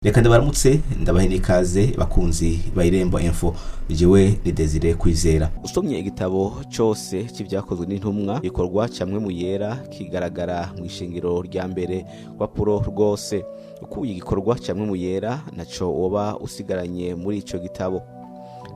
Reka ndabaramutse, ndabahe n'ikaze, bakunzi ba Irembo Info. Jewe ni Desire Kwizera. Usomye igitabo cose c'Ivyakozwe n'Intumwa, igikorwa ca Mpwemu Yera kigaragara mu ishengero rya mbere rwapuro rwose. Ukuye igikorwa ca Mpwemu Yera, naco woba usigaranye muri ico gitabo.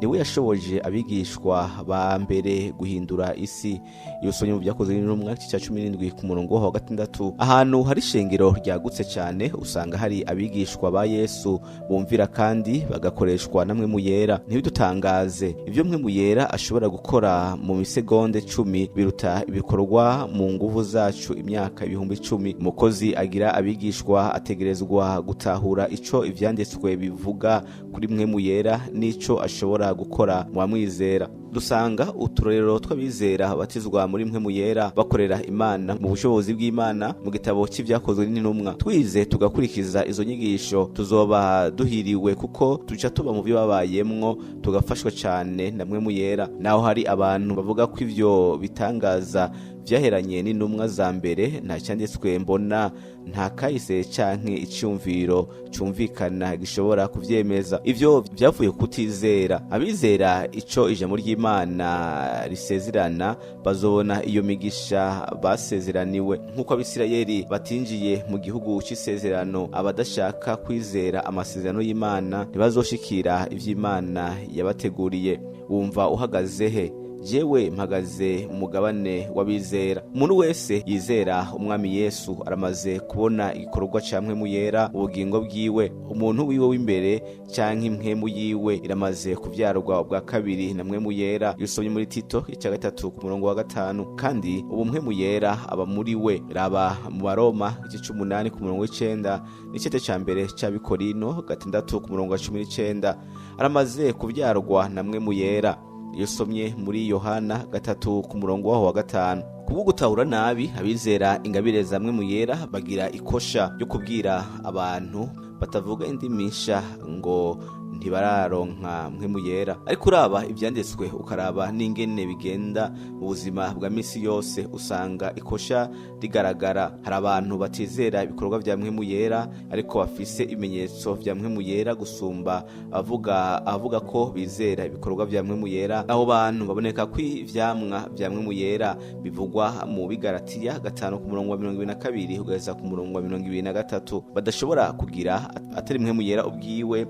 Niwe yashoboje abigishwa ba mbere guhindura isi. Iyo usomye mu Vyakozwe n'Intumwa, igice ca 17 ku murongo wa 6, ahantu hari ishengero ryagutse cyane usanga hari abigishwa ba Yesu bumvira kandi bagakoreshwa na Mpwemu Yera. Ntibidutangaze, ibyo Mpwemu Yera ashobora gukora mu misegonde 10 biruta ibikorwa mu nguvu zacu imyaka 10.000. Umukozi agira abigishwa ategerezwa gutahura ico Ivyanditswe bivuga kuri Mpwemu Yera n'ico ashobora gukora mu bamwizera. Dusanga uturorero tw'abizera batizwa muri Mpwemu Yera bakorera Imana mu bushobozi bw'Imana mu gitabo c'Ivyakozwe n'Intumwa. Twize tugakurikiza izo nyigisho, tuzoba duhiriwe, kuko tuca tuba mu byo babayemwo, tugafashwa cane na Mpwemu Yera. Naho hari abantu bavuga ko ivyo bitangaza vyaheranye n'intumwa za mbere, nta cyanditswe mbona, nta kahise canke iciyumviro cumvikana gishobora kuvyemeza. Ivyo vyavuye kutizera. Abizera ico ijambo ry'Imana risezerana bazobona iyo migisha basezeraniwe. Nk'uko Abisirayeli batinjiye mu gihugu c'isezerano, abadashaka kwizera amasezerano y'Imana ntibazoshikira ivy'Imana yabateguriye. Wumva uhagaze he? Jewe mpagaze mu mugabane w'abizera. Umuntu wese yizera Umwami Yesu aramaze kubona igikorwa ca Mpwemu Yera mu bugingo bwiwe. Umuntu wiwe w'imbere canke impwemu yiwe iramaze kuvyarwa ubwa kabiri na Mpwemu Yera. Iyo usomye muri Tito ica 3 ku murongo wa 5, kandi ubu Mpwemu Yera aba muri we. Raba mu Baroma igice c'8 ku murongo w'9 n'icete ca mbere c'Abikorino 6 ku murongo wa 19. Aramaze kuvyarwa na Mpwemu Yera. Iyo usomye muri Yohana 3 ku murongo waho wa 5. Kubwo gutahura nabi, abizera ingabire za Mpwemu Yera bagira ikosha ryo kubwira abantu batavuga indimi nsha ngo ntibararonka Mpwemu Yera. Ariko uraba Ivyanditswe, ukaraba n'ingene bigenda mu buzima bwa misi yose, usanga ikosha rigaragara. Hari abantu batizera ibikorwa vya Mpwemu Yera ariko bafise ibimenyetso vya Mpwemu Yera gusumba avuga ko bizera ibikorwa vya Mpwemu Yera. Abo bantu baboneka ko ivyamwa vya Mpwemu Yera bivugwa mu Bigaratiya 5 ku murongo wa 22 kugeza ku murongo wa 23 badashobora kugira atari Mpwemu Yera ubwiwe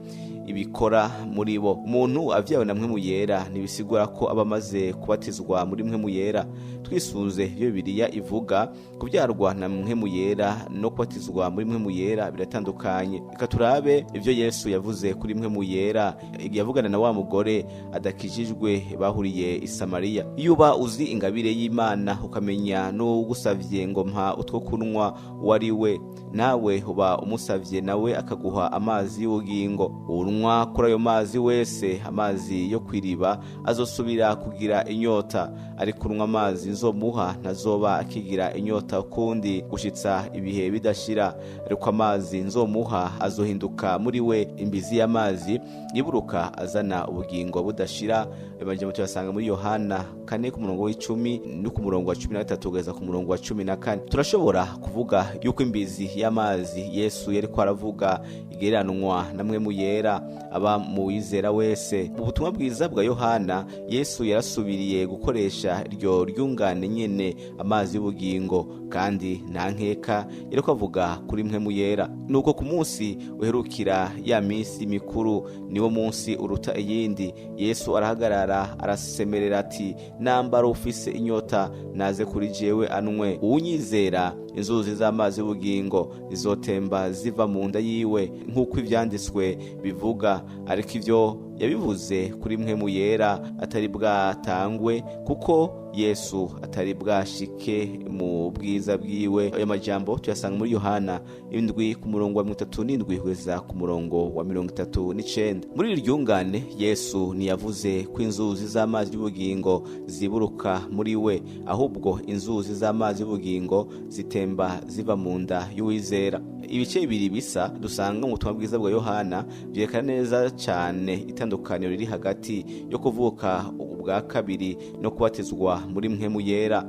ibikora muri bo. Umuntu avyawe na Mpwemu Yera ntibisigura ko aba amaze kubatizwa muri Mpwemu Yera. Twisunze iyo Bibiliya ivuga, kubyarwa na Mpwemu Yera no kubatizwa muri Mpwemu Yera biratandukanye. Reka turabe ivyo Yesu yavuze kuri Mpwemu Yera igihe yavugana na wa mugore adakijijwe bahuriye i Samariya. Iyo uba uzi ingabire y'Imana, ukamenya n'uwugusavye ngo mpa utwo kunywa uwo ari we, nawe uba umusavye, nawe akaguha amazi y'ubugingo. Unywa kuri ayo mazi wese, amazi yo kwiriba, azosubira kugira inyota, ariko unywa amazi nzomuha ntazoba akigira inyota ukundi gushitsa ibihe bidashira. Ariko amazi nzomuha azohinduka muri we imbizi y'amazi yiburuka azana ubugingo budashira. Ayo majambo tuyasanga muri Yohana 4 ku murongo w'10 no ku murongo wa 13 kugeza ku murongo wa 14. Turashobora kuvuga yuko imbizi y'amazi Yesu yariko aravuga igereranwa na Mpwemu Yera aba mu wizera wese. Mu butumwa bwiza bwa Yohana, Yesu yarasubiriye gukoresha iryo ryungane nyene, amazi y'ubugingo, kandi nta nkeka yariko avuga kuri Mpwemu Yera. Nuko ku munsi uherukira ya minsi mikuru, niwo munsi uruta iyindi, Yesu arahagarara, arasemerera ati: "Nambara ufise inyota naze kuri jewe anwe. Uwunyizera, inzuzi z'amazi y'ubugingo zizotemba ziva mu nda yiwe, nk'uko Ivyanditswe bivuga." Ariko ivyo yabivuze kuri Mpwemu Yera atari bwatangwe, kuko Yesu atari bwashike mu bwiza bwiwe. Ayo majambo tuyasanga muri Yohana 7 ku murongo wa 37 kugeza ku murongo wa 39. Muri iri ryungane, Yesu ntiyavuze ko inzuzi z'amazi y'ubugingo ziburuka muri we, ahubwo inzuzi z'amazi y'ubugingo zitemba ziva mu nda y'uwizera. Ibice bibiri bisa dusanga mu butumwa bwiza bwa Yohana byerekana neza cyane itandukaniro riri hagati yo kuvuka ubwa kabiri no kubatizwa muri Mpwemu Yera.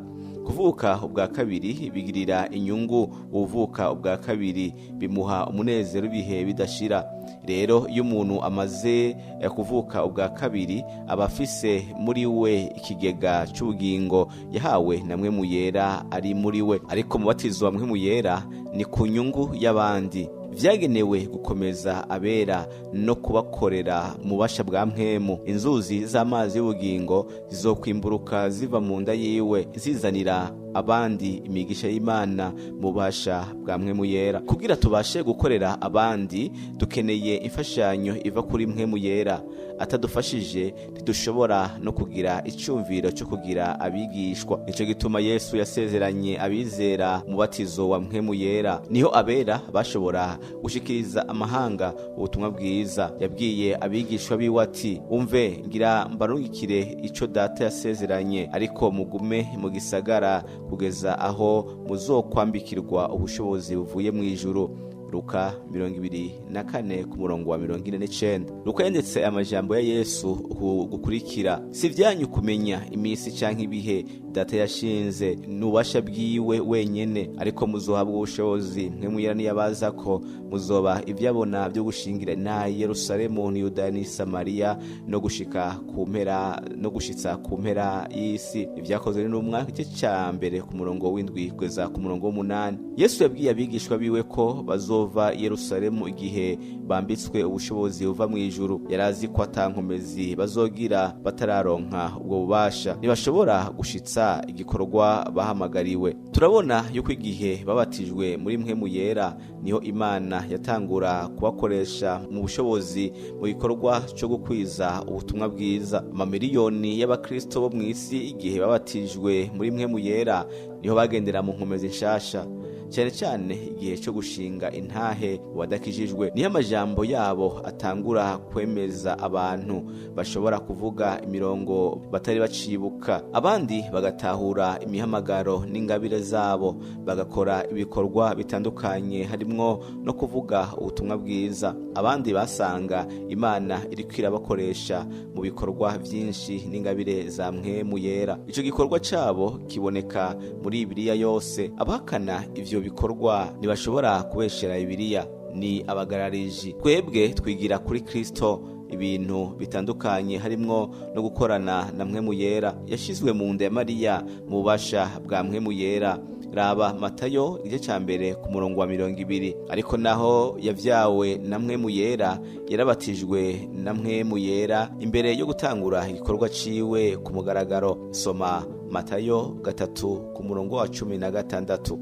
Kuvuka ubwa kabiri bigirira inyungu uvuka ubwa kabiri, bimuha umunezero w'ibihe bidashira. Rero iyo umuntu amaze kuvuka ubwa kabiri, aba afise muri we ikigega c'ubugingo yahawe na Mpwemu Yera ari muri we. Ariko umubatizo wa Mpwemu Yera ni ku nyungu y'abandi, vyagenewe gukomeza abera no kubakorera mu bubasha bwa Mpwemu. Inzuzi z'amazi y'ubugingo zizokwimburuka ziva mu nda yiwe, zizanira abandi imigisha y'Imana mu bubasha bwa Mpwemu Yera. Kugira tubashe gukorera abandi, dukeneye imfashanyo iva kuri Mpwemu Yera. Atadufashije ntidushobora no kugira icumviro cyo kugira abigishwa. Nico gituma Yesu yasezeranye abizera umubatizo wa Mpwemu Yera. Niho abera bashobora gushikiriza amahanga ubutumwa bwiza. Yabwiye abigishwa biwe ati: umve, ngira mbarungikire ico Data yasezeranye, ariko mugume mu gisagara kugeza aho muzokwambikirwa ubushobozi buvuye mu ijuru. Luka 24 ku murongo wa 49. Luka yanditse amajambo ya Yesu gukurikira: si vyanyu kumenya iminsi canke ibihe Data yashinze n'ububasha bwiwe wenyene, ariko muzohabwa ubushobozi Mpwemu Yera niyabaza ko muzoba ivyabona vyo gushingira na Yerusalemu, ni Yudaya ni Samariya, no gushika ku mpera, no gushitsa ku mpera y'isi. Ivyakozwe n'intumwa igice ca mbere ku murongo w'indwi kugeza ku murongo w'umunani. Yesu yabwiye abigishwa biwe ko bazova Yerusalemu igihe bambitswe ubushobozi buva mu ijuru. Yarazi ko atankomezi bazogira batararonka ubwo bubasha, ntibashobora gushitsa igikorwa bahamagariwe. Turabona yuko igihe babatijwe muri Mpwemu Yera niho Imana yatangura kubakoresha mu bushobozi mu gikorwa cyo gukwiza ubutumwa bwiza. Amamiliyoni y'abakristo bo mw'isi igihe babatijwe muri Mpwemu Yera niho bagendera mu nkomezi nshasha, cyane cyane igihe cyo gushinga intahe wadakijijwe. Niho amajambo yabo atangura kwemeza abantu, bashobora kuvuga imirongo batari bacibuka, abandi bagatahura imihamagaro n'ingabire zabo, bagakora ibikorwa bitandukanye harimwo no kuvuga ubutumwa bwiza. Abandi basanga Imana iriko irabakoresha mu bikorwa byinshi n'ingabire za Mpwemu Yera. Ico gikorwa cabo kiboneka muri Bibiliya yose. Abahakana ivyo bikorwa ntibashobora kubeshera Bibiliya, ni abagarariji. Twebwe twigira kuri Kristo ibintu bitandukanye harimwo no gukorana na Mpwemu Yera. Yashizwe mu nda ya Mariya mu bubasha bwa Mpwemu Yera. Raba Matayo igice ca mbere ku murongo wa 20. Ariko naho yavyawe na Mpwemu Yera, yarabatijwe na Mpwemu Yera imbere yo gutangura igikorwa ciwe ku mugaragaro. Soma Matayo 3 ku murongo wa 16.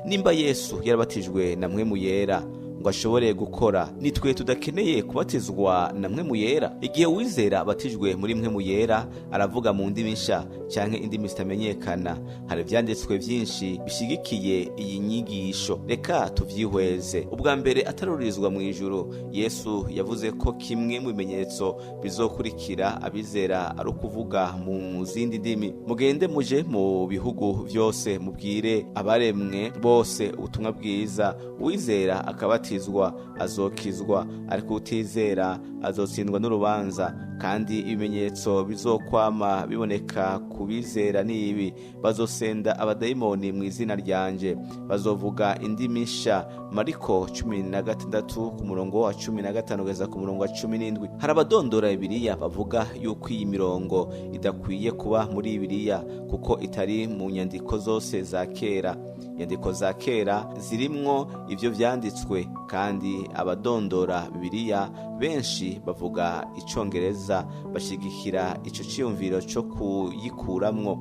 Nimba Yesu yarabatijwe na Mpwemu Yera ngo ashobore gukora, nitwe tudakeneye kubatizwa na Mpwemu Yera? Igihe uwizera abatijwe muri Mpwemu Yera aravuga mu ndimi nsha canke indimi zitamenyekana. Hari ivyanditswe vyinshi bishigikiye iyi nyigisho, reka tuvyihweze. Ubwa mbere atarurizwa mu ijuru, Yesu yavuze ko kimwe mu bimenyetso bizokurikira abizera ari ukuvuga mu zindi ndimi. Mugende muje mu bihugu vyose mubwire abaremwe bose ubutumwa bwiza. Uwizera akabatizwa azokizwa, ariko utizera azotsindwa n'urubanza. Kandi ibimenyetso bizokwama biboneka ku bizera nibi: bazosenda abadayimoni mu izina ryanje, bazovuga indimi nsha. Mariko 16 ku murongo wa 15 kugeza ku murongo wa 17. Hari abadondora Bibiliya bavuga yuko iyi mirongo idakwiye kuba muri Bibiliya kuko itari mu nyandiko zose za kera. Inyandiko za kera zirimwo ivyo vyanditswe, kandi abadondora Bibiliya benshi bavuga icongereza bashigikira ico ciyumviro co kuyikuramwo.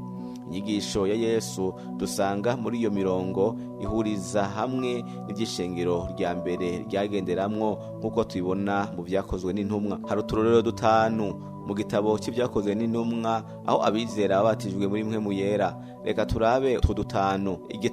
Inyigisho ya Yesu dusanga muri iyo mirongo ihuriza hamwe n'ivyishengero rya mbere ryagenderamwo nk'uko tubibona mu vyakozwe n'intumwa. Hari uturorero dutanu mu gitabo c'ivyakozwe n'intumwa aho abizera babatijwe muri Mpwemu Yera. Reka turabe utwo dutanu. Igihe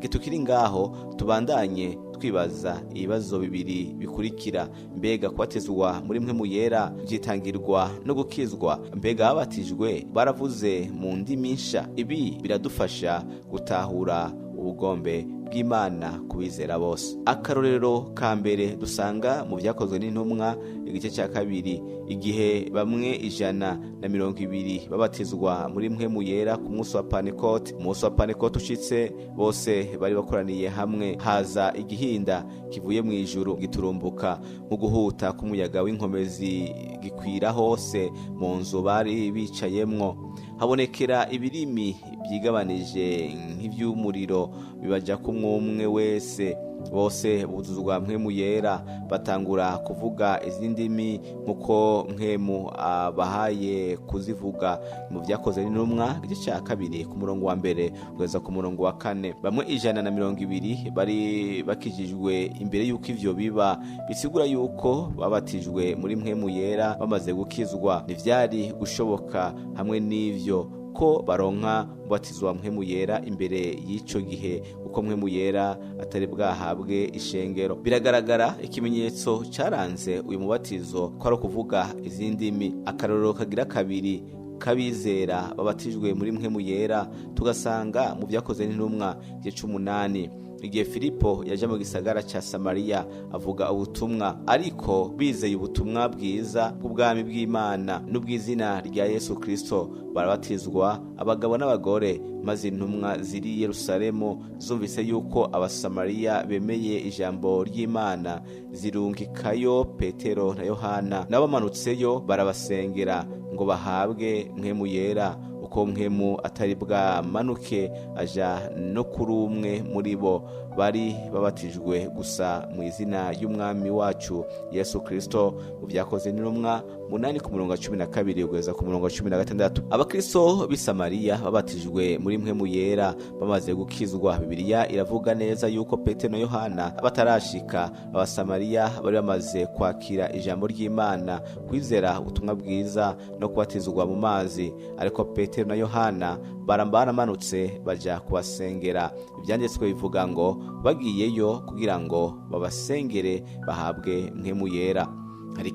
tukiri ngaho tubandanye twibaza ibibazo bibiri bikurikira: mbega kubatizwa muri Mpwemu Yera vyitangirwa no gukizwa? Mbega ababatijwe baravuze mu ndimi nsha? Ibi biradufasha gutahura ubugombe bw'Imana kubizera bose. Akarorero ka mbere dusanga mu Vyakozwe n'Intumwa igice cya 2, igihe bamwe 120 babatizwa muri Mpwemu Yera ku munsi wa Pentekote. Umunsi wa Pentekote ushitse, bose bari bakoraniye hamwe, haza igihinda kivuye mu ijuru giturumbuka mu guhuta k'umuyaga w'inkomezi gikwira hose mu nzu bari bicayemwo. Habonekera ibirimi byigabanije nk'ivy'umuriro bibaja kumwe wese, bose buzuzwa Mpwemu Yera, batangura kuvuga izindi ndimi nkuko Mpwemu abahaye kuzivuga. Mu Vyakozwe n'Intumwa igice cya 2 ku murongo wa 1 kugeza ku murongo wa 4. Bamwe 120 bari bakijijwe imbere yuko ivyo biba, bisigura yuko babatijwe muri Mpwemu Yera bamaze gukizwa. Ntivyari gushoboka hamwe n'ivyo ko baronka batizwa Mpwemu Yera imbere y'ico gihe, kuko Mpwemu Yera atari bwahabwe ishengero. Biragaragara ikimenyetso caranze uyu mubatizo ko ari ukuvuga izindi ndimi. Akarorero kagira kabiri kabizera babatijwe muri Mpwemu Yera tugasanga mu Vyakozwe n'Intumwa igice 8, igihe Filipo yaje mu gisagara ca Samariya avuga ubutumwa, ariko bizeye ubutumwa bwiza bw'ubwami bw'Imana n'ubw'izina rya Yesu Kristo barabatizwa, abagabo n'abagore. Maze intumwa ziri Yerusalemu zumvise yuko abasamariya bemeye ijambo ry'Imana, zirungikayo Petero na Yohana. Nabo bamanutseyo barabasengera ngo bahabwe Mpwemu Yera, uko Mpwemu atari bwamanuke aja no kuri umwe muri bo, bari babatijwe gusa mu izina y'Umwami wacu Yesu Kristo. Mu Vyakozwe n'Intumwa 8 ku murongo wa 12 kugeza ku murongo wa 16. Abakristo b'i Samariya babatijwe muri Mpwemu Yera bamaze gukizwa. Bibiliya iravuga neza yuko Petero na Yohana batarashika, abasamariya bari bamaze kwakira ijambo ry'Imana, kwizera ubutumwa bwiza no kubatizwa mu mazi. Ariko Petero na Yohana baramanutse baja kubasengera. Ivyanditswe bivuga ngo bagiyeyo kugira ngo babasengere bahabwe Mpwemu Yera. Hari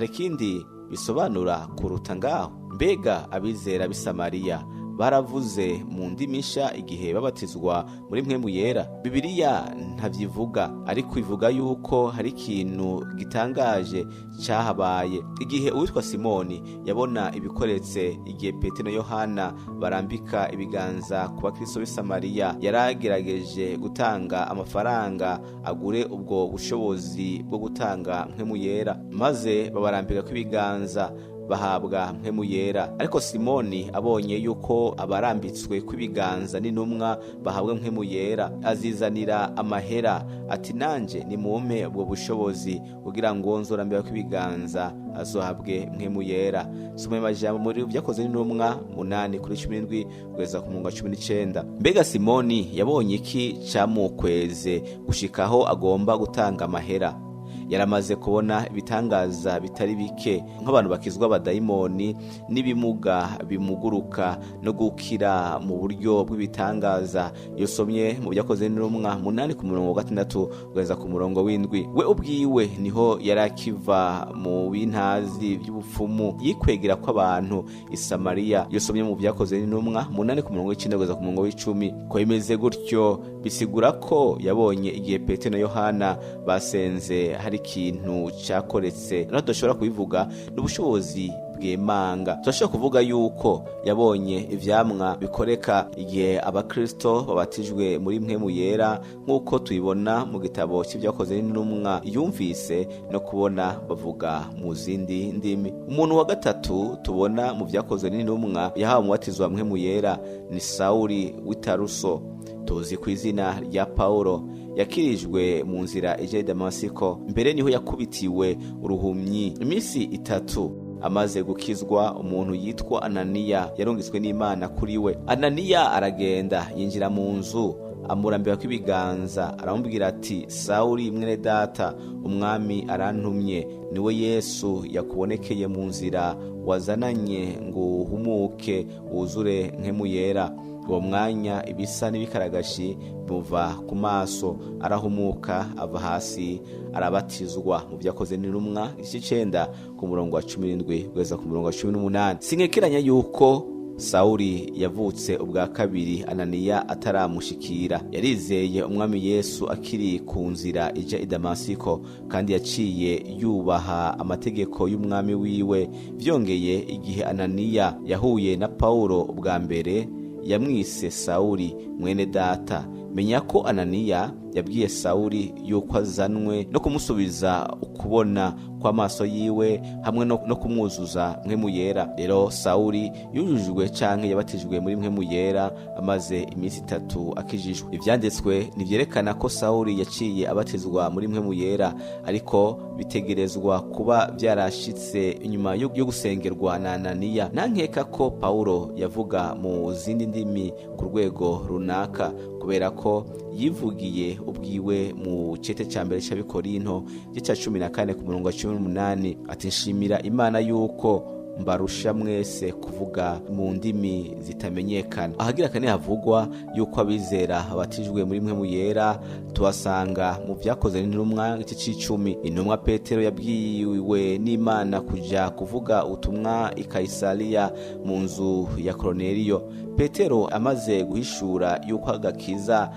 ikindi bisobanura kuruta ngaho. Mbega abizera b'i Samariya baravuze mu ndimi nsha igihe babatizwa muri Mpwemu Yera? Bibiliya ntavyivuga, ariko ivuga yuko hari ikintu gitangaje cyahabaye igihe uwitwa Simoni yabona ibikoretse igihe Petero na Yohana barambika ibiganza ku bakristo b'i Samariya. Yaragerageje gutanga amafaranga agure ubwo bushobozi bwo gutanga Mpwemu Yera, maze babarambika kw'ibiganza bahabwa Mpwemu Yera. Ariko Simoni abonye yuko abarambitswe kw'ibiganza n'intumwa bahabwa Mpwemu Yera, azizanira amahera ati nanje nimumpe ubwo bushobozi kugira ngo nzorambika kw'ibiganza azohabwe Mpwemu Yera. Soma amajambo muri Vyakozwe n'Intumwa 8 kuri 17 kugeza ku murongo wa 19. Mbega Simoni yabonye iki camukweze gushikaho agomba gutanga amahera? Yaramaze kubona ibitangaza bitari bike, nk'abantu bakizwa abadayimoni n'ibimuga bimuguruka no gukira mu buryo bw'ibitangaza. Yosomye mu Vyakozwe n'Intumwa 8 ku murongo wa 6 kugeza ku murongo w'7. We ubwiwe niho yarakiva mu bintazi by'ubupfumu yikwegera kw'abantu i Samariya. Yosomye mu Vyakozwe n'Intumwa 8 ku murongo w'9 kugeza ku murongo w'10. Ko bimeze gutyo bisigura ko yabonye igihe Petero na Yohana basenze hari ikintu cyakoretse. Naho tudashobora kubivuga n'ubushobozi bw'emanga, turashobora kuvuga yuko yabonye ivyamwa bikoreka igihe abakristo babatijwe muri Mpwemu Yera, nk'uko tubibona mu gitabo c'Ivyakozwe n'Intumwa. Yumvise no kubona bavuga mu zindi ndimi. Umuntu wa gatatu tubona mu Vyakozwe n'Intumwa yahawe umubatizo wa Mpwemu Yera ni Sawuli w'i Taruso, tuzi ku izina rya Paulo. Yakirijwe mu nzira ija i Damasiko, mbere niho yakubitiwe uruhumyi iminsi 3 amaze gukizwa. Umuntu yitwa Ananiya yarungitswe n'Imana kuri we. Ananiya aragenda yinjira mu nzu, amurambika kw'ibiganza, aramubwira ati Sawuli mwene data, Umwami arantumye, niwe Yesu yakubonekeye mu nzira wazananye ngo uhumuke wuzure Mpwemu Yera. Uwo mwanya ibisa n'ibikaragashi bimuva ku maso, arahumuka ava hasi arabatizwa. Mu Vyakozwe n'Intumwa igice 9 ku murongo wa 17 kugeza ku murongo wa 18. Sinkekeranya yuko Sawuli yavutse ubwa kabiri Ananiya ataramushikira. Yarizeye umwami Yesu akiri ku nzira ija i Damasiko, kandi yaciye yubaha amategeko y'umwami wiwe. Vyongeye, igihe Ananiya yahuye na Pawulo ubwa mbere, yamwise Sawuli mwene data. Menya ko Ananiya yabwiye Sawuli yuko azanwe no kumusubiza ukubona kw'amaso yiwe hamwe no kumwuzuza Mpwemu Yera. Rero Sawuli yujujwe canke yabatijwe muri Mpwemu Yera amaze iminsi 3 akijijwe. Ivyanditswe ntivyerekana ko Sawuli yaciye abatizwa muri Mpwemu Yera, ariko bitegerezwa kuba vyarashitse inyuma yo gusengerwa na Ananiya. Nankeka ko Pawulo yavuga mu zindi ndimi ku rwego runaka, kubera ko yivugiye ubwiwe mu cete ca mbere c'Abikorinto igice ca 14 ku murongo wa 18 ati: nshimira Imana yuko mbarusha mwese kuvuga mu ndimi zitamenyekana. Ahagira kane havugwa yuko abizera babatijwe muri Mpwemu Yera tuhasanga mu Vyakozwe n'Intumwa igice c'icumi. Intumwa Petero yabwiwe n'Imana kuja kuvuga ubutumwa i Kayisariya mu nzu ya Koroneliyo. Petero amaze guhishura yuko agakiza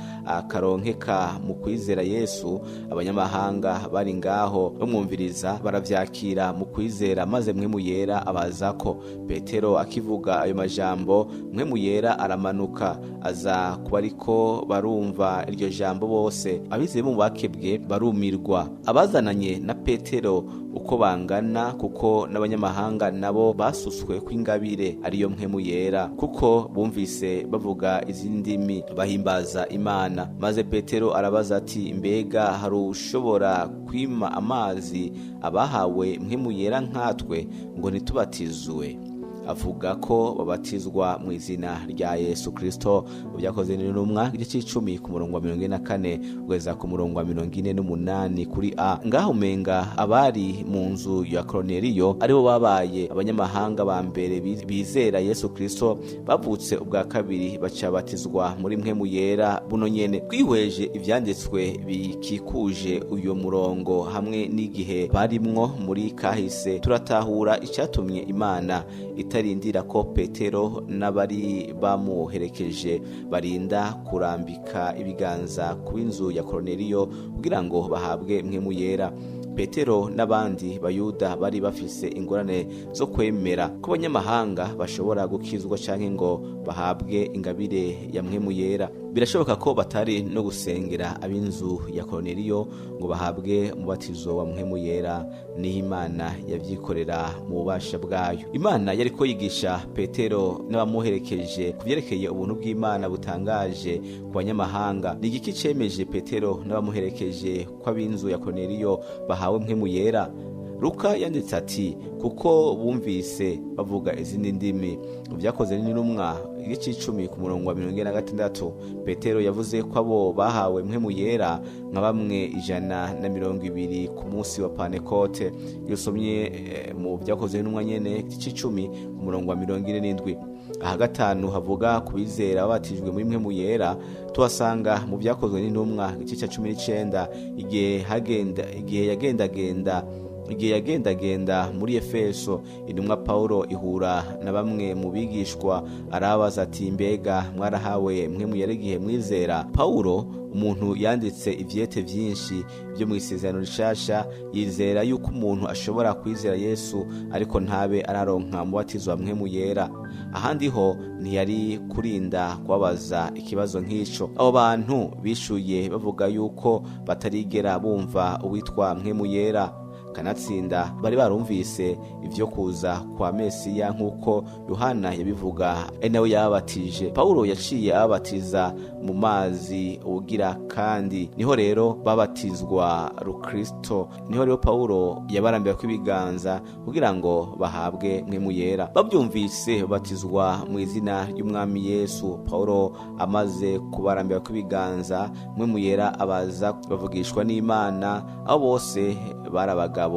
karonkeka mu kwizera Yesu, abanyamahanga bari ngaho bamwumviriza baravyakira mu kwizera, maze Mpwemu Yera abazako. Petero akivuga ayo majambo, Mpwemu Yera aramanuka aza kubariko barumva iryo jambo bose. Abizeye mu bakebwe barumirwa. Abazananye na Petero uko bangana, kuko n'abanyamahanga nabo basuswe kw'ingabire ariyo Mpwemu Yera, kuko bumvise bavuga izindimi bahimbaza Imana. Maze Petero arabaza ati: mbega hari ushobora kwima amazi abahawe Mpwemu Yera nkatwe ngo ntitubatizwe? Avuga ko babatizwa mu izina rya Yesu Kristo. Byakoze n'Intumwa igice c'icumi ku murongo wa 44 kugeza ku murongo wa 48 kuri A. Ngaho umenga abari mu nzu ya Koroneliyo aribo babaye abanyamahanga ba mbere bizera Yesu Kristo, bavutse ubwa kabiri baca batizwa muri Mpwemu Yera buno nyene. Twihweje ivyanditswe bikikuje uyo murongo hamwe n'igihe barimwo muri kahise, turatahura icatumye Imana itarindira ko Petero n'abari bamuherekeje barinda kurambika ibiganza ku inzu ya Koroneliyo kugira ngo bahabwe Mpwemu Yera. Petero n'abandi Bayuda bari bafise ingorane zo kwemera ko abanyamahanga bashobora gukizwa canke ngo bahabwe ingabire ya Mpwemu Yera. Birashoboka ko batari no gusengera ab'inzu ya Koroneliyo ngo bahabwe umubatizo wa Mpwemu Yera, niho Imana yavyikorera mu bubasha bwayo. Imana yariko yigisha Petero n'abamuherekeje ku vyerekeye ubuntu bw'Imana butangaje ku banyamahanga. Ni igiki cemeje Petero n'abamuherekeje ko ab'inzu ya Koroneliyo bahawe Mpwemu Yera? Luka yanditse ati: kuko bumvise bavuga izindi ndimi. Vyakoze n'Intumwa igice c'icumi ku murongo wa 46, Petero yavuze ko abo bahawe Mpwemu Yera nka bamwe 120 ku munsi wa Pantekote. Iyo usomye mu Vyakozwe n'Intumwa nyene igice c'icumi ku murongo wa 47. Aha gatanu havuga ku bizera babatijwe muri Mpwemu Yera tuhasanga mu Vyakozwe n'Intumwa igice ca 19, igihe yagendagenda muri Efeso, intumwa Paulo ihura na bamwe mu bigishwa arabaza ati: mbega mwarahawe Mpwemu Yera igihe mwizera? Paulo, umuntu yanditse ivyete vyinshi byo mu Isezerano Rishasha, yizera yuko umuntu ashobora kwizera Yesu ariko ntabe araronka umubatizo wa Mpwemu Yera. Ahandi ho ntiyari kurinda kubabaza ikibazo nk'ico. Abo bantu bishuye bavuga yuko batarigera bumva uwitwa Mpwemu Yera. Kanatsinda bari barumvise ivyo kuza kwa Mesiya nk'uko Yohana yabivuga, ari nawe yabatije. Paulo yaciye ababatiza mu mazi ubugira kandi niho rero babatizwa Rukristo. Niho rero Paulo yabarambira ko ibiganza kugira ngo bahabwe Mpwemu Yera. Bavyumvise babatizwa mu izina ry'Umwami Yesu. Paulo amaze kubarambira ko ibiganza, Mpwemu Yera abaza bavugishwa n'Imana. Abo bose bari abagabo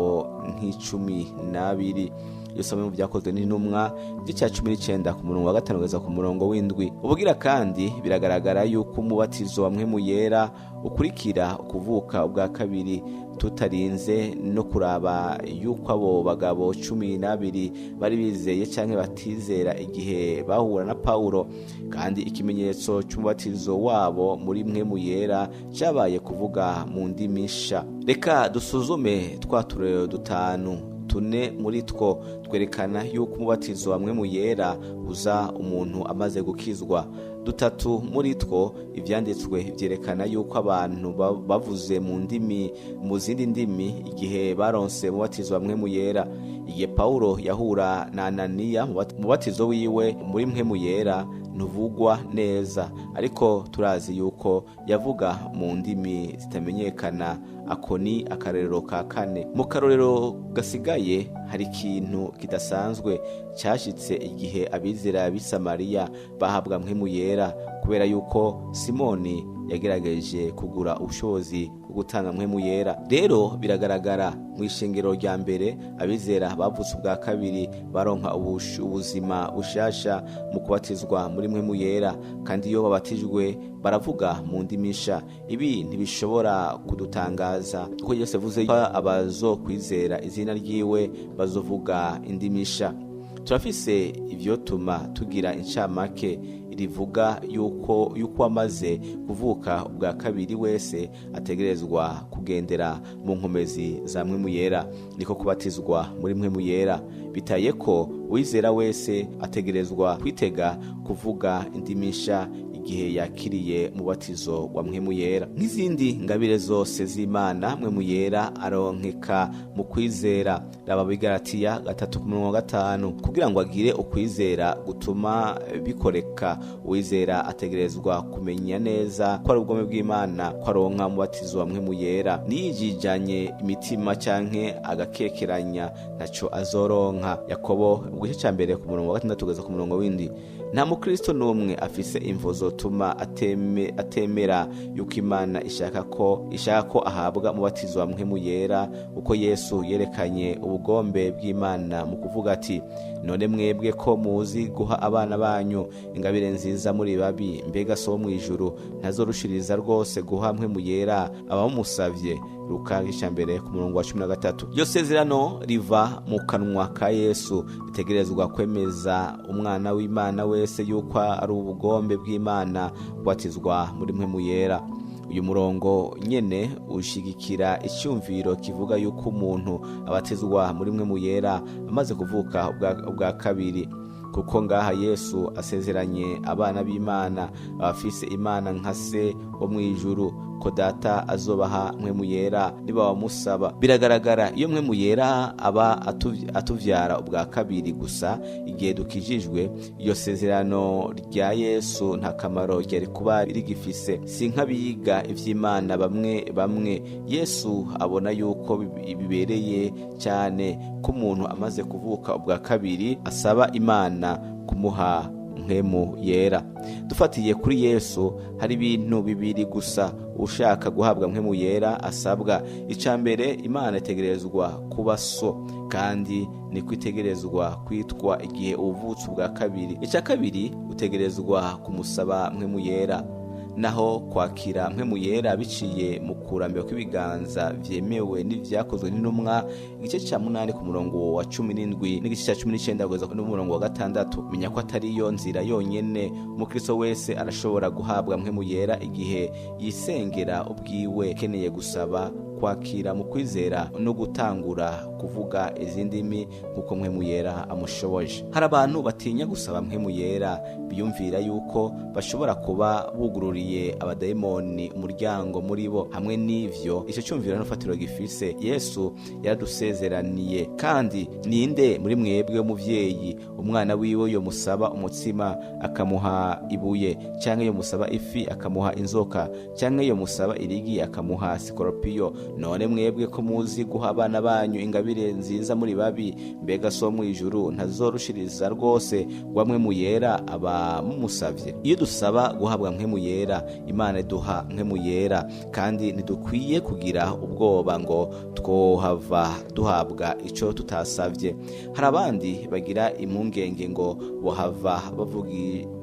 nk'12. Iyo usomye mu Vyakozwe n'Intumwa igice ca 19 ku murongo wa 5 kugeza ku murongo w'7. Ubugira kandi biragaragara yuko umubatizo wa Mpwemu Yera ukurikira ukuvuka ubwa kabiri. Tutarinze no kuraba yuko abo bagabo 12 bari bizeye canke batizera igihe bahura na Paulo, kandi ikimenyetso cy'umubatizo wabo muri Mpwemu Yera cyabaye kuvuga mu ndimi nsha. Reka dusuzume twa turero dutanu. Tune muri two twerekana yuko umubatizo wa Mpwemu Yera uza umuntu amaze gukizwa. Dutatu muri two ivyanditswe vyerekana yuko abantu bavuze mu ndimi, mu zindi ndimi igihe baronse umubatizo wa Mpwemu Yera. Igihe Paulo yahura na Ananiya, umubatizo wiwe muri Mpwemu Yera ntuvugwa neza, ariko turazi yuko yavuga mu ndimi zitamenyekana. Ako ni akarorero ka kane. Mu karorero gasigaye hari ikintu kidasanzwe cyashitse igihe abizera b'i Samariya bahabwa Mpwemu Yera, kubera yuko Simoni yagerageje kugura ubushobozi bwo gutanga Mpwemu Yera. Rero biragaragara mu ishengero rya mbere abizera bavutse ubwa kabiri baronka ubuzima bushasha mu kubatizwa muri Mpwemu Yera, kandi iyo babatijwe baravuga mu ndimi nsha. Ibi ntibishobora kudutangaza kuko Yesu yavuze ko abazokwizera izina ryiwe bazovuga indimi nsha. Turafise ivyotuma tugira incamake rivuga yuko amaze kuvuka ubwa kabiri wese ategerezwa kugendera mu nkomezi za Mpwemu Yera, niko kubatizwa muri Mpwemu Yera. Bitaye ko uwizera wese ategerezwa kwitega kuvuga indimi nsha igihe yakiriye umubatizo wa Mpwemu Yera. Nk'izindi ngabire zose z'Imana, Mpwemu Yera aronkeka mu kwizera. Raba Abigalatiya 3:5. Kugira ngo agire ukwizera gutuma bikoreka, uwizera ategerezwa kumenya neza ko ari ubugome bw'Imana ko aronka umubatizo wa Mpwemu Yera. Niyijijanye imitima canke agakekeranya ntaco azoronka. Yakobo igice ca mbere ku murongo wa 6 kugeza ku murongo w'indwi. Nta mukristo n'umwe afise imvo zotuma atemera yuko Imana ishaka ko ahabwa umubatizo wa Mpwemu Yera, uko Yesu yerekanye ubugombe bw'Imana mu kuvuga ati: none mwebwe ko muzi guha abana banyu ingabire nziza muri babi, mbega so mu ijuru ntazorushiriza rwose guha Mpwemu Yera abamusavye? Luka igice ca mbere ku murongo wa 13. Iryo sezerano riva mu kanwa ka Yesu ritegerezwa kwemeza umwana w'Imana wese yuko ari ubugombe bw'Imana kubatizwa muri Mpwemu Yera. Uyu murongo nyene ushigikira icyumviro kivuga yuko umuntu abatizwa muri Mpwemu Yera amaze kuvuka ubwa kabiri, kuko ngaha Yesu asezeranye abana b'Imana abafise Imana nka se wo mw'ijuru ko Data azobaha Mpwemu Yera niba bamusaba. Biragaragara iyo Mpwemu Yera aba atuvyara ubwa kabiri gusa igihe dukijijwe, iyo sezerano rya Yesu nta kamaro ryari kuba rigifise. Si nk'abiga ivy'Imana bamwe bamwe, Yesu abona yuko bibereye cyane ko umuntu amaze kuvuka ubwa kabiri asaba Imana kumuha Mpwemu Yera. Dufatiye kuri Yesu, hari ibintu bibiri gusa ushaka guhabwa Mpwemu Yera asabwa. Ica mbere, Imana itegerezwa kuba so, kandi niko itegerezwa kwitwa igihe uvutse ubwa kabiri. Ica kabiri, utegerezwa kumusaba Mpwemu Yera. Naho kwakira Mpwemu Yera biciye mu kurambira kw'ibiganza vyemewe n'ivyakozwe n'intumwa, igice ca 8 ku murongo wa 17 n'igice ca 19 kugeza ku murongo wa 6. Menya ko atari yo nzira yonyene. Umukristo wese arashobora guhabwa Mpwemu Yera igihe yisengera ubwiwe, akeneye gusaba kwakira mu kwizera no gutangura kuvuga izindi ndimi nk'uko Mpwemu Yera amushoboje. Hari abantu batinya gusaba Mpwemu Yera, biyumvira yuko bashobora kuba bugururiye abadayimoni umuryango muri bo. Hamwe n'ivyo, ico cyumviro n'ufatiro gifise. Yesu yaradusezeraniye: kandi ninde muri mwebwe w'umuvyeyi umwana wiwe yomusaba umutsima akamuha ibuye, canke yomusaba ifi akamuha inzoka, canke yomusaba irigi akamuha sikoropiyo? None mwebwe ko muzi guha abana banyu ingabire nziza muri babi, mbega so mw'ijuru ntazorushiriza rwose guha Mpwemu Yera abamumusavye? Iyo dusaba guhabwa Mpwemu Yera, Imana iduha Mpwemu Yera, kandi ntidukwiye kugira ubwoba ngo twohava duhabwa ico tutasavye. Hari abandi bagira impungenge ngo bohava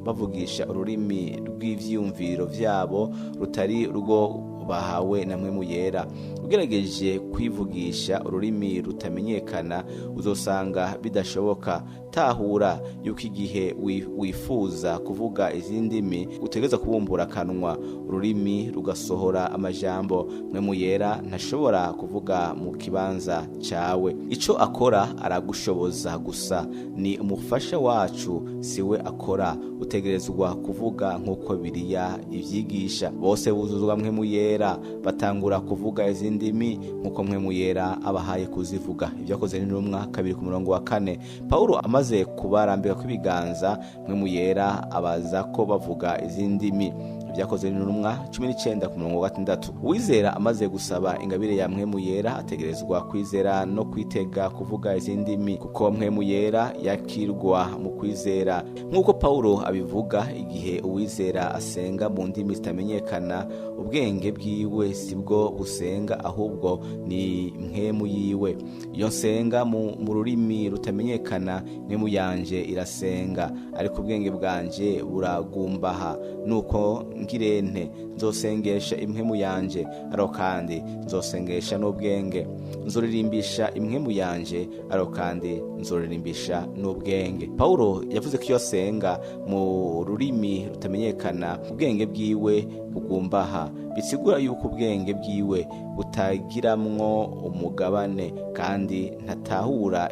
bavugisha ururimi rw'ivyiyumviro vyabo rutari urwo bahawe na Mpwemu Yera. Ugerageje kwivugisha ururimi rutamenyekana uzosanga bidashoboka. Tahura yuko igihe wifuza kuvuga izindi ndimi utegereza kubumbura akanwa, ururimi rugasohora amajambo. Mpwemu Yera ntashobora kuvuga mu kibanza cawe. Ico akora aragushoboza gusa, ni umufasha wacu, siwe akora. Utegerezwa kuvuga nk'uko Bibiliya ivyigisha. Bose buzuzwa Mpwemu Yera, batangura kuvuga izindi ndimi nk'uko Mpwemu Yera abahaye kuzivuga. Ibyakozwe n'intumwa 2:4. Paulo amaze kubarambika kw'ibiganza, Mpwemu Yera abaza ko bavuga izindi ndimi. Ibyakozwe n'intumwa 19:6. Uwizera amaze gusaba ingabire ya Mpwemu Yera ategerezwa kwizera no kwitega kuvuga izindi ndimi, kuko Mpwemu Yera yakirwa mu kwizera. Nk'uko Paulo abivuga, igihe uwizera asenga mu ndimi zitamenyekana, ubwenge bwiwe sibwo busenga, ahubwo ni mpwemu yiwe. Iyo nsenga mu rurimi rutamenyekana, mpwemu yanje irasenga, ariko ubwenge bwanje buragumbaha. Nuko ngirente nzosengesha impwemu yanje, ariko kandi nzosengesha n'ubwenge. Nzoririmbisha impwemu yanje, ariko kandi nzoririmbisha n'ubwenge. Paulo yavuze ko iyo asenga mu rurimi rutamenyekana, ubwenge bwiwe bugumbaha. Bisigura yuko ubwenge bwiwe butagiramwo umugabane, kandi ntatahura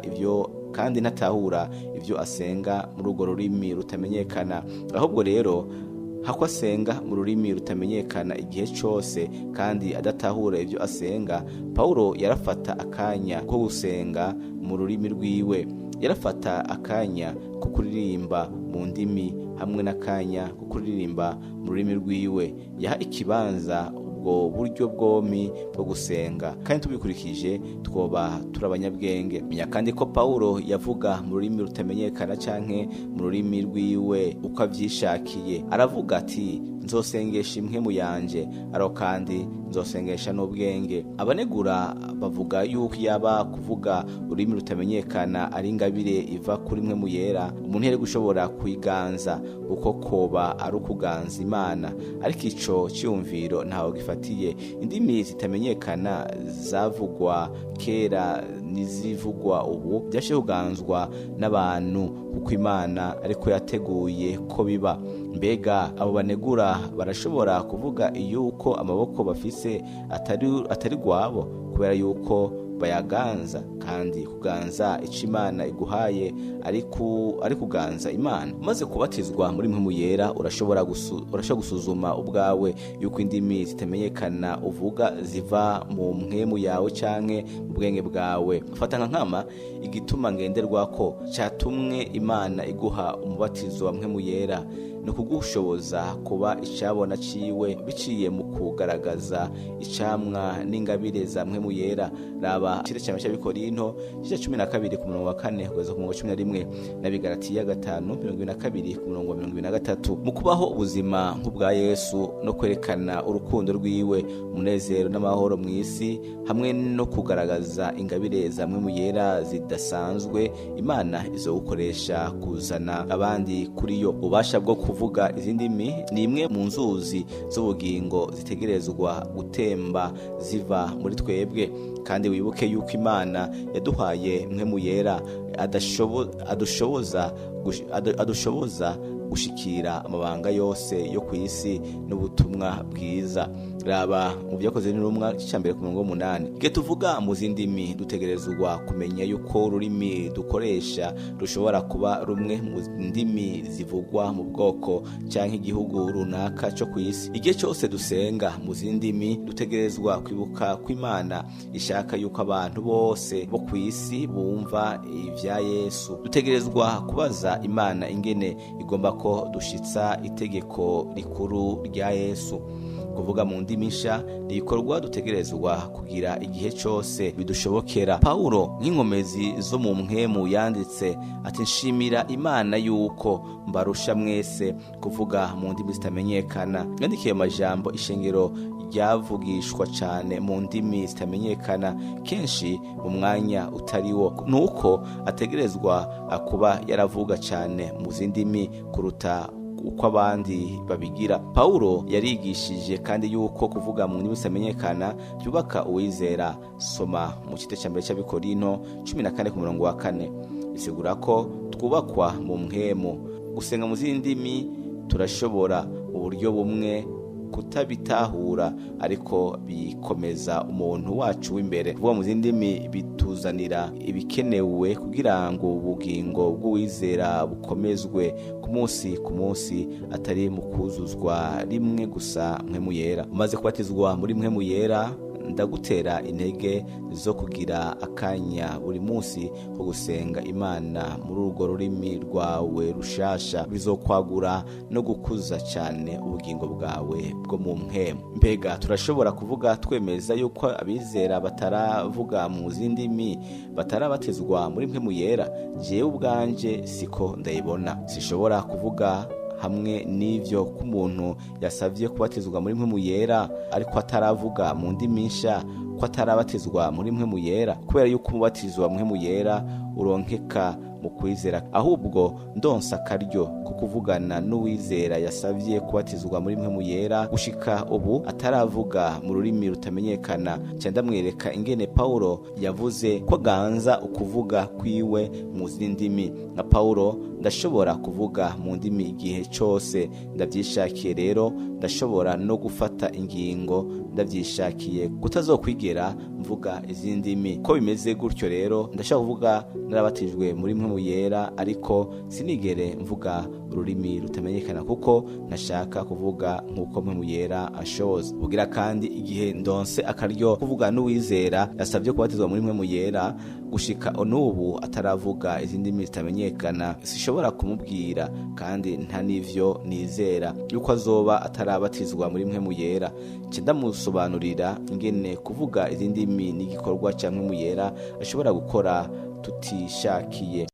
ivyo asenga muri urwo rurimi rutamenyekana. Ahubwo rero hako asenga mu rurimi rutamenyekana igihe cose kandi adatahura ivyo asenga, Paulo yarafata akanya ko gusenga mu rurimi rwiwe. Yarafata akanya ko kuririmba mu ndimi hamwe n'akanya ko kuririmba mu rurimi rwiwe. Yaha ikibanza ubwo buryo bwomi bwo gusenga, kandi tubikurikije twoba turi abanyabwenge. Menya kandi ko Paulo yavuga mu rurimi rutamenyekana canke mu rurimi rwiwe uko avyishakiye. Aravuga ati nzosengesha impwemu yanje, ariko kandi nzosengesha n'ubwenge. Abanegura bavuga yuko yaba kuvuga ururimi rutamenyekana ari ingabire iva kuri Mpwemu Yera, umuntu yari gushobora kuyiganza, kuko koba ari ukuganza Imana. Ariko ico cyumviro ntaho gifatiye. Indimi zitamenyekana zavugwa kera n'izivugwa ubu byashe kuganzwa n'abantu, kuko Imana ariko yateguye ko biba. Mbega abo banegura barashobora kuvuga yuko amaboko bafise atari gwabo, kubera yuko bayaganza? Kandi kuganza ico Imana iguhaye ari kuganza Imana. Umaze kubatizwa muri Mpwemu Yera, urashobora gusuzuma ubwawe yuko indimi zitamenyekana uvuga ziva mu mpwemu yawe canke mu bwenge bwawe. Fata nka nkama igituma ngenderwako catumwe Imana iguha umubatizo wa Mpwemu Yera, no kugushoboza kuba icabona ciwe biciye mu kugaragaza icamwa n'ingabire za Mpwemu Yera. Raba cire cyane cy'Abikorinto 12:4 kugeza ku 11 n'Abigalatiya 5:22 ku 23. Mu kubaho ubuzima nk'ubwa Yesu no kwerekana urukundo rwiwe, umunezero n'amahoro mu isi, hamwe no kugaragaza ingabire za Mpwemu Yera zidasanzwe, Imana izogukoresha kuzana abandi kuri yo. Ubasha bwo kuvuga izindi ndimi ni imwe mu nzuzi z'ubugingo zitegerezwa gutemba ziva muri twebwe. Kandi wibuke yuko Imana yaduhaye Mpwemu Yera adushoboza gushikira amabanga yose yo ku isi n'ubutumwa bwiza. Raba mu byakoze n'intumwa 1:8. Igihe tuvuga mu zindimi dutegerezwa kumenya yuko ururimi dukoresha rushobora kuba rumwe mu ndimi zivugwa mu bwoko canke igihugu runaka cyo ku isi. Igihe cyose dusenga mu zindimi dutegerezwa kwibuka ko Imana ishaka yuko abantu bose bo ku isi bumva ivya Yesu. Dutegerezwa kubaza Imana ingene igomba ko dushitsa itegeko rikuru rya Yesu. Kuvuga mu ndimi nsha ni ibikorwa dutegerezwa kugira igihe cyose bidushobokera. Paulo nk'inkomezi zo mu mpwemu yanditse ati nshimira Imana yuko mbarusha mwese kuvuga mu ndimi zitamenyekana. Yandikiye amajambo ishengero ryavugishwa cyane mu ndimi zitamenyekana kenshi mu mwanya utariwo, nuko ategerezwa kuba yaravuga cyane mu zindimi kuruta uko abandi babigira. Pawulo yarigishije kandi yuko kuvuga mu ndimi zitamenyekana byubaka uwizera. Soma mu gitabo cya mbere cy'Abikorino 14 ku murongo wa 4. Bisigura ko twubakwa mu mpwemu. Gusenga mu zindi ndimi turashobora mu buryo bumwe kutabitahura, ariko bikomeza umuntu wacu w'imbere. Kuvuga mu zindi ndimi bituzanira ibikenewe kugira ngo ubugingo bw'uwizera bukomezwe ku munsi ku munsi, atari mu kuzuzwa rimwe gusa Mpwemu Yera. Umaze kubatizwa muri Mpwemu Yera, ndagutera intege zo kugira akanya buri munsi ko gusenga Imana muri urwo rurimi rwawe rushasha. Bizokwagura no gukuza cyane ubugingo bwawe bwo mu mpwemu. Mbega turashobora kuvuga twemeza yuko abizera bataravuga mu zindi ndimi batarabatizwa muri Mpwemu Yera? Jewe ubwanje siko ndayibona. Sishobora kuvuga hamwe n'ivyo ko umuntu yasavye kubatizwa muri Mpwemu Yera ariko ataravuga mu ndimi nsha, ko atarabatizwa muri Mpwemu Yera, kubera yuko umubatizo wa Mpwemu Yera uronkeka mu kwizera. Ahubwo ndonsa akaryo ko kuvugana n'uwizera yasavye kubatizwa muri Mpwemu Yera gushika ubu ataravuga mu rurimi rutamenyekana, nca ndamwereka ingene Pawulo yavuze ko aganza ukuvuga kwiwe mu zindi ndimi. Nka Pawulo ndashobora kuvuga mu ndimi igihe cose ndavyishakiye. Rero ndashobora no gufata ingingo ndavyishakiye kutazokwigera mvuga izindi ndimi. Ko bimeze gutyo rero, ndashobora kuvuga narabatijwe muri Mpwemu Yera, ariko sinigere mvuga ururimi rutamenyekana kuko ntashaka kuvuga nk'uko Mpwemu Yera ashoza. Bugira kandi igihe ndonse akaryo kuvuga n'uwizera yasabye kubatizwa muri Mpwemu Yera gushika n'ubu ataravuga izindi ndimi zitamenyekana, sishobora kumubwira kandi nta n'ivyo nizera yuko azoba atarabatizwa muri Mpwemu Yera. Nca ndamusobanurira ingene kuvuga izindi ndimi n'igikorwa ca Mpwemu Yera ashobora gukora tutishakiye.